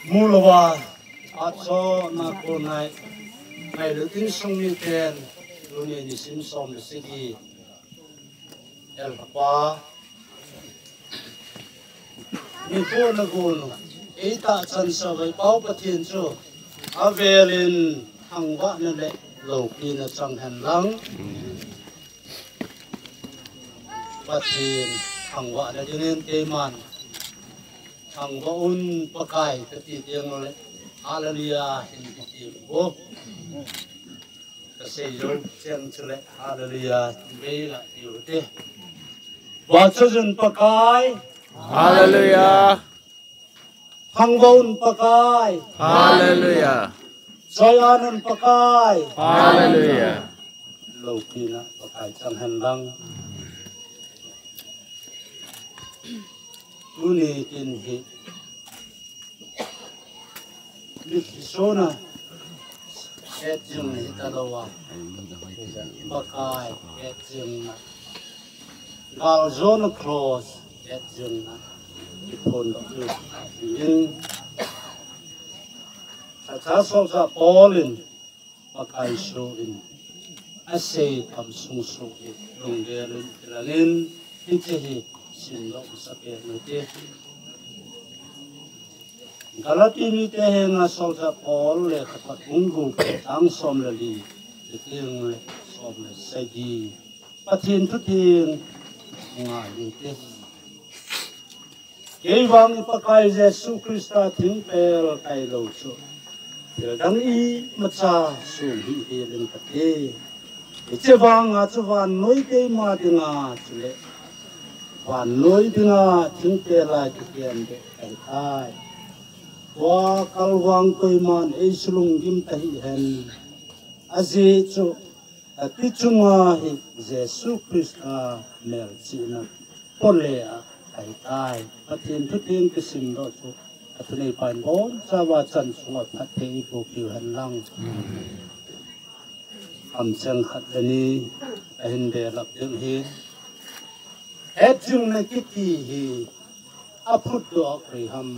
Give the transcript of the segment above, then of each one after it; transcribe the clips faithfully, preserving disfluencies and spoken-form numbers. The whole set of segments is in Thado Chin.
Mulouva, acho na ko nai, nai lutin sung ni ten, luni ni sim som le sigi. El pa. Ni ko na ko no. Ei ta chan sa vai pau Pathian chu. Avelin thangvahna le lopina chang hen lang. Pathian thangvahna dingin keiman. Thangvah un Pakai kati ding le. Hallelujah, hin kiti bo. Ka sei jou cheng chu le, hallelujah, ti vei la ti u te. Vahchoi un Pakai. Hallelujah. Thangvah un Pakai. Hallelujah. Choi-an un Pakai. Hallelujah. Lopina Pakai chang hen lang. Tuni kin hi. Mithi sona et jing hi ta lo a. Pakai et jing na. Gal zona cross et jing na. Ki phon do ju. In. Sa sa so sa Paul in. Pakai su in. Asei kam sung su in. Lunggel in. Ilangin. Hiche hi. Sim do sa pe no te. Galati mite henga solchah Paul lekhathot bung gup chang som le li, chuteng le som le sagi. Pathen thutheng ngai u hite. Kei vang i Pakai Jesu Christa thingpel tailou chu thil dang imacha sum hih hel in kate. Hiche vanga chu vannoi keima dinga chule vannoi dinga thingpel a kikem beh kahitai. Tua kalvang koiman eisulunggim tahih hen. Ajeh chu kati chunga hi Jesu Christa melchihna pole a kahitai. Pathen thutheng kisimdoh chu athuneipan bonchauva chan sunga phatthei eiboh piu hen lang. Kamcheng khat le ni kahin belap ding ahi. Hetjingna kiti hi aphutdoh a koi ham?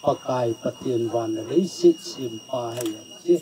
Pakai Pathen van le leiset sempa ahi.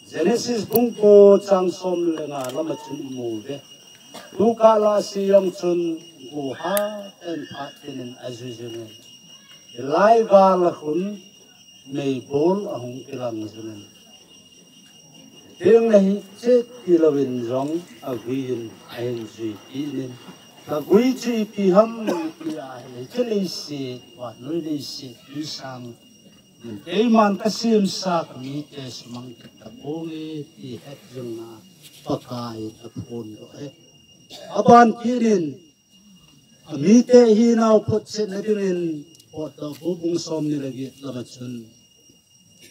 Genesis bung ko chang som le nga lama chun imu uve. Tukah lah a seiyin chun guha ten phat tenin ajui jingin. Hilai gal a khun meibol ahung kilang jingin. Teng le hiche tilouvin jong aguiyin ahin jui kit in. Kagui chu ipi ham tia ahile hiche leiset, vannoi leiset, tui sang. Keiman kasemsa kamite sumang kit taponge ti hetjingna Pakai in aphondoh e. Aban kit in, amite hinau photchetna dingin, Phutdohbu bung somni le get lama chun,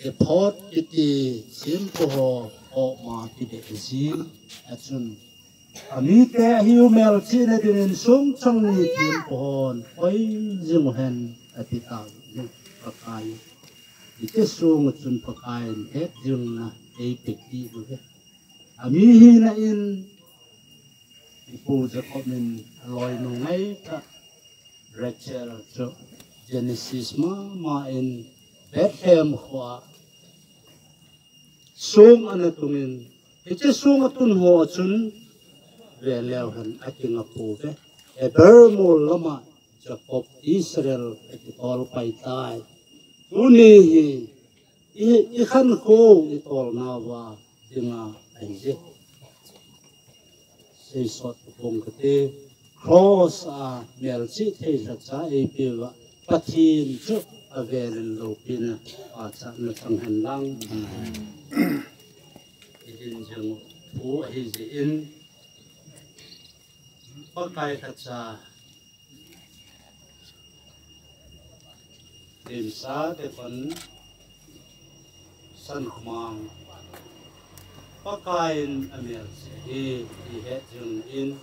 ephod kiti thempu ho, homa kibeh jing a chun, amite ahiu melchihna dingin songchang ni thempu hon koi jing uhen ati tauvin, Pakai. Hiche songa chun Pakai in hetjingna eipe kit uve. Ami hina in, ipu Jacob in aloinu ngaitah Rachel chu Genesis mama in Bethlehem khoa song ana tungin, hiche song atun ho chun veleu hen akinga pouve. Heber mol lama Jacob Israel akitol pai tai. Tuni hi i, ikhankho itolnauva dinga ahiye. Seisot pong kate, cross a melchih thei lhacha eipeuva Pathen chu avelin loupina pachatna chang hen lang. Idin jing u ahi jeh in Pakai lhacha Limsa te kon Sankhumang Pakai in amelse hi, ti hetjing in,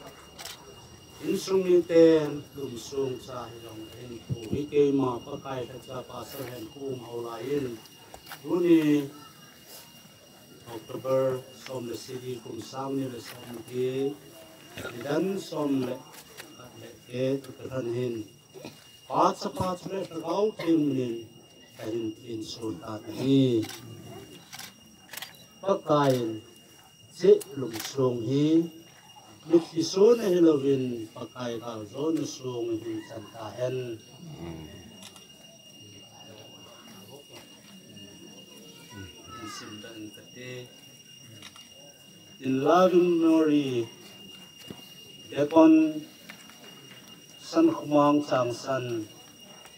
insung miten lumsong cha hilou in, thu hi keima Pakai lhacha pasal hen kum hou lai in, tuni October som le sagi kum sang ni le som ni Nidan som le khat le keh tu kahin hin, Pa, Chapa chule Lhagao Theng minin kahin tin sul tan ahi. Pakaiyin hiche lungsung hi mitlhi sona hilouvin Pakai galjona sung hin chan tahen. Sim dan kati. In loving memory, Deacon Sankhomang Changsan,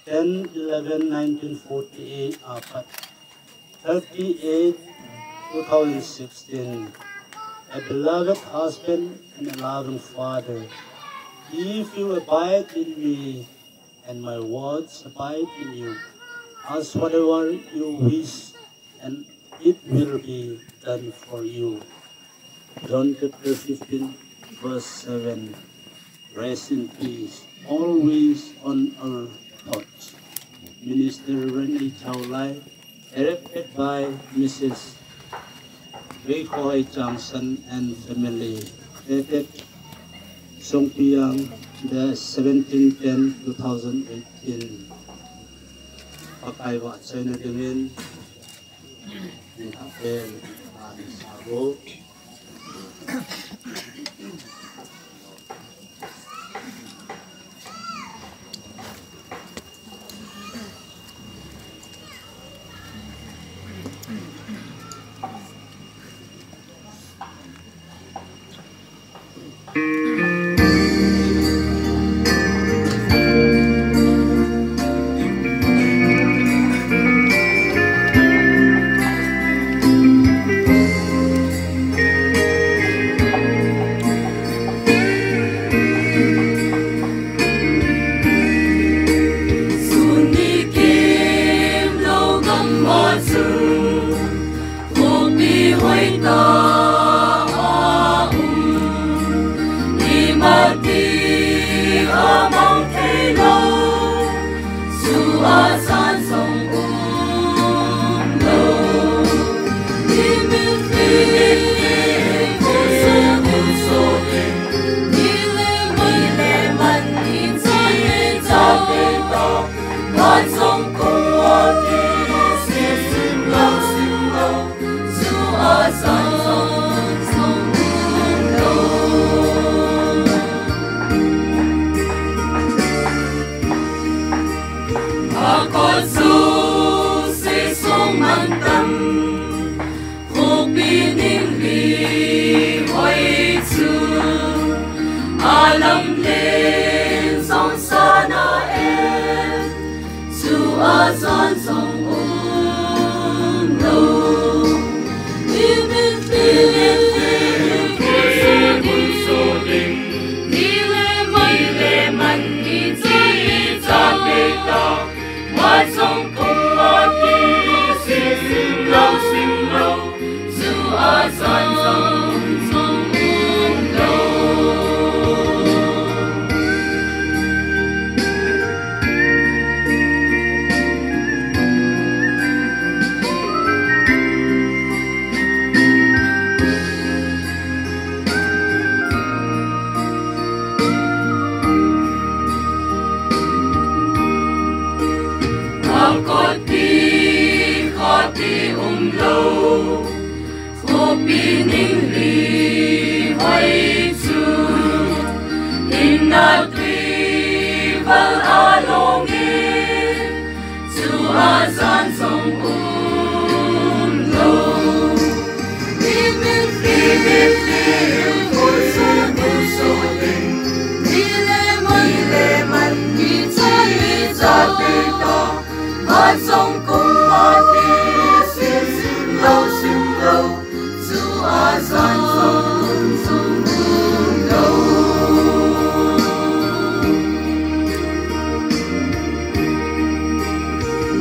ten eleven nineteen forty-eight, apat thirty-eight two thousand sixteen. A beloved husband and a loving father, if you abide in me and my words abide in you, ask whatever you wish and it will be done for you. John chapter fifteen, verse seven. Rest in peace, always on our thoughts. Minister Reverend A. Chao Lai, directed by Missus Wei Khohai Changsan and family. Dated Songpiyang, the seventeen ten two thousand eighteen. Pakai vahchoina dingin, ni apen, ani sabo. Suni kim lo gam mo chu, khopi hoi ta a um, imati a mang thei lo, chu a san song um lo. Ni min ti, ko se ko so, ni le mai le man ni cha ni cha pe ta, man song ko a ti, si sim lo, sim lo. Chu a san song um lo. Ni min ti, ni min ti, kun so ding, kun so ding. Ni le man, ni le man, ni cha, ni cha pe ta. Mat song kong a ti, sim, sim lo, sim lo. Chu a san song um, song um lo. A kot pi, kot pi um lo. Khopi ning li hoi chu, in na tui val a long e, chu a san song um lo. Ni min ti, ni min ti, kun so, kun so ding. Ni le man, ni le man, ni cha, ni cha pe ta. Mat song kong a ti, sim, sim lo, sim lo. Chu a san song um, song um lo.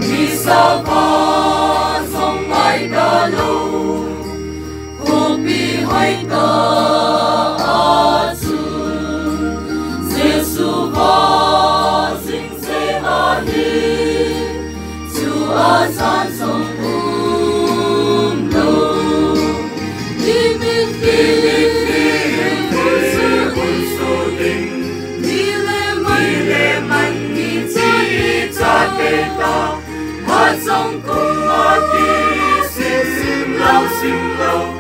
Ni sa va song ngai ta lo. Khopi hoi ta a chu, Jesu va sing se ahi, chu a san song um lo. Ni min ti, ni min ti, kun so, kun Song kong ma kisim, sim lou, sim lou.